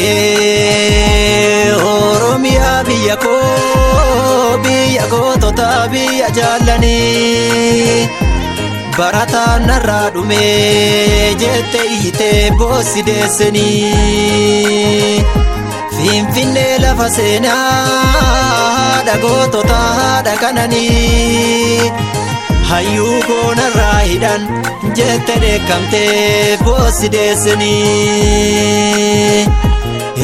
Hee Oromiyaa biyya koo, biyya goototaa, biyya jaallanii, barataan narraa dhumee jette iyyitee boossi deessanii. Finfinnee lafa seenaa, haadha goototaa, haadha kananii, hayyuu koonarraa hidhan jette dheekkamtee boossi deessanii.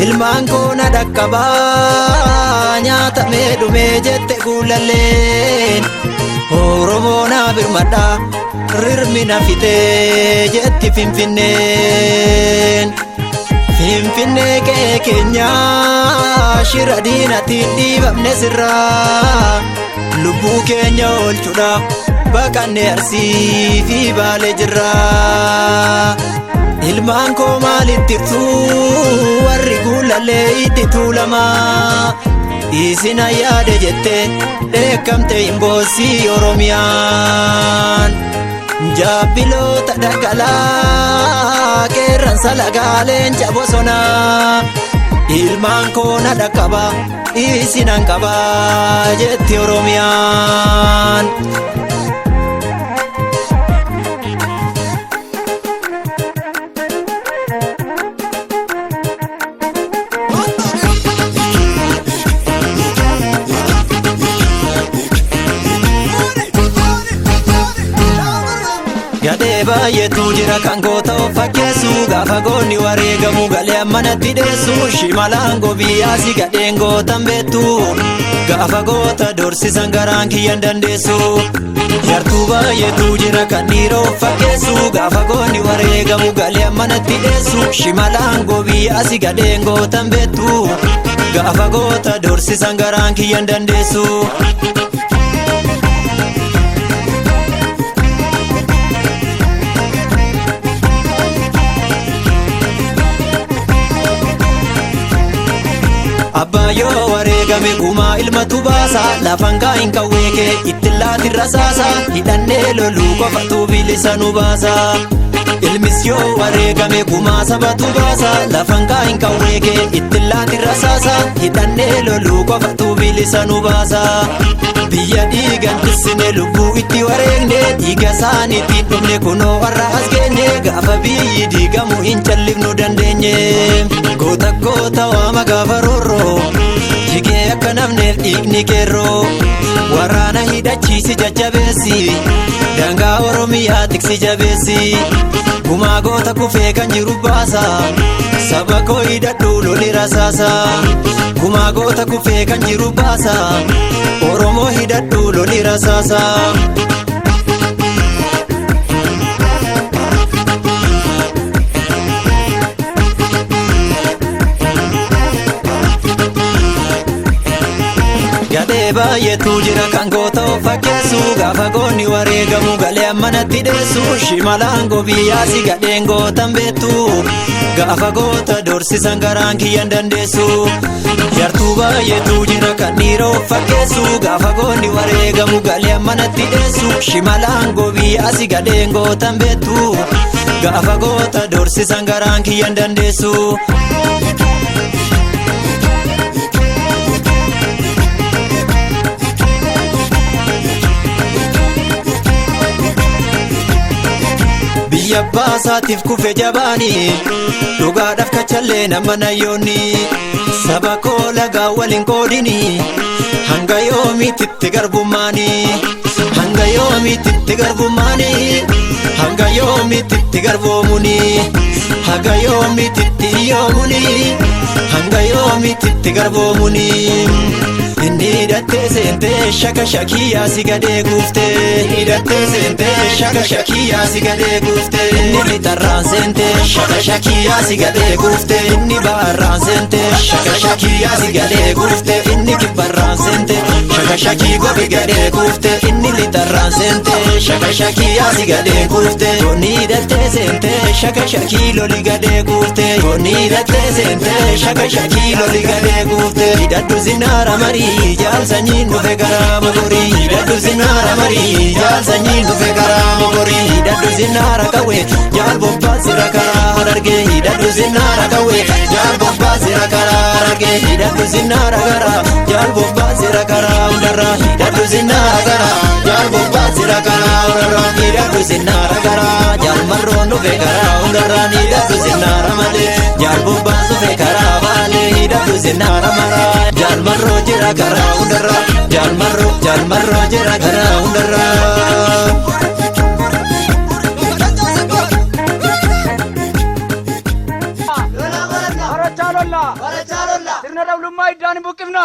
Ilmaan koona dhaqqabaa nyaatamee dhumee jette guulalleen, Oromoo naa birmadhaa, rirmi na fixee jetti Finfinneen. Finfinnee qe'ee keenyaa, shira diinatiin dhiibamne sirraa, lubbuu keenya oolchuudhaaf baqanne Arsii fi Baalee jirraa. Ilmaan koo maalitti ibsuu, warri guulallee itti tuulamaa, isin yaade jette dheekkamte hin boossii Oromiyaan. Jaabbiloota dagalaa, qeerransa lagaa, leenca bosonaa, ilmaan koo na dhaqqaba, isinan qaba jetti Oromiyaan. Gadhee baay'eetu jira kan goota of fakkeessu, gaafa goonni wareegamu galee ammanatti dheessu. Shimalaan gobiyyaasi gadheen gootan beektu, gaafa goota dorsisan garaan kiyyan dandeessu. Yartuu baay'eetu jira kan dhiira of fakkeessu, gaafa goonni wareegamu galee ammanatti dheessu. Shimalaan gobiyyaasi gadheen gootan beektu, gaafa goota dorsisan garaan kiyyan dandeessu. Abbaa yoo wareegame gumaa ilmatu baasa, lafan kaayin qawwee kee itti laatin rasaasa, hidhannee loluu qofatu bilisa nu baasa. Ilmis yoo wareegame gumaa sabatu baasa, lafan kaayin qawwee kee itti laatin rasaasa, hidhannee loluu qofatu bilisa nu baasa. Biyya dhiigan tissine, lubbuu itti wareegne, dhiiga isaaniitiin dhumne, kunoo warra as geenye, gaafa biyyi diigamu hin callifnu dandeenye. Goota goota waama gaafa roorroo jigee akka namneef dhiigni qeerroo, waraana hidhachiisi jajjabeessi, daangaa Oromiyaa tiksi jabeessi, gumaa goota kufee kan jiru baasa, saba koo hidhadhu loli rasaasa, gumaa goota kufee kan jiru baasa, Oromoo hidhadhu loli rasaasa. Gadhee baay'eetu jira kan goota of fakkeessu, gaafa goonni wareegamu galee ammanatti dheessu. Shimalaan gobiyyaasi gadheen gootan beektu, gaafa goota dorsisan garaan kiyyan dandeessu. Yartuu baay'eetu jira kan dhiira of fakkeessu, gaafa goonni wareegamu galee ammanatti dheessu. Shimalaan gobiyyaasi gadheen gootan beektu, gaafa goota dorsisan garaan kiyyan dandeessu. Biyya baasaatiif kufe jabaanii, dhugaadhaaf kachallee nama nayyoonni, saba koo lagaa waliin qoodini, hanga yoomiitti garbummaanii? Hanga yoomiitti garbummaanii? Hanga yoomiitti garboomuni? Hanga yoomiitti hiyyoomuni? Hanga yoomiitti garboomuni? Inni hidhattee seentee shaka shakii si gadee guuftee, hidhattee seentee shaka shakii si gadee guuftee, inni lixarraan seentee shaka shakii si gadee guuftee, inni baharraan seentee shaka shakii si gadee guuftee, inni kibbarraan seentee shaka shakii gobi gadee guuftee, inni lixarraan seentee shaka shakii si gadee guuftee, goonni hidhattee seentee shaka shakii loli gadee guuftee, goonni hidhattee seentee shaka shakii loli gadee guuftee, hidhadhu zinaara marii, jaal sanyiin dhufe karaa mogorii, hidhadhu zinaara marii, jaal sanyiin dhufe karaa mogorii. zinnaara qawwee jaal bobbaasira karaa Harargee hidhadhu zinnaara qawwee jaal bobbaasira karaa Harargee hidhadhu zinnaara garaa jaal bobbaasira karaa hundarraa hidhadhu zinnaara garaa jaal bobbaasira karaa hundarraa hidhadhu zinnaara garaa jaal marroon dhufe karaa hundarraa hidhadhu zinnaara malee jaal bobbaas dhufe karaa baalee hidhadhu zinnaara maraa jaal marroo jira karaa hundarraa jaal marroo jaal marroo jira karaa hundarraa. Barachaa lolla. Sirna dhabdummaa iddaan hin buqqifna.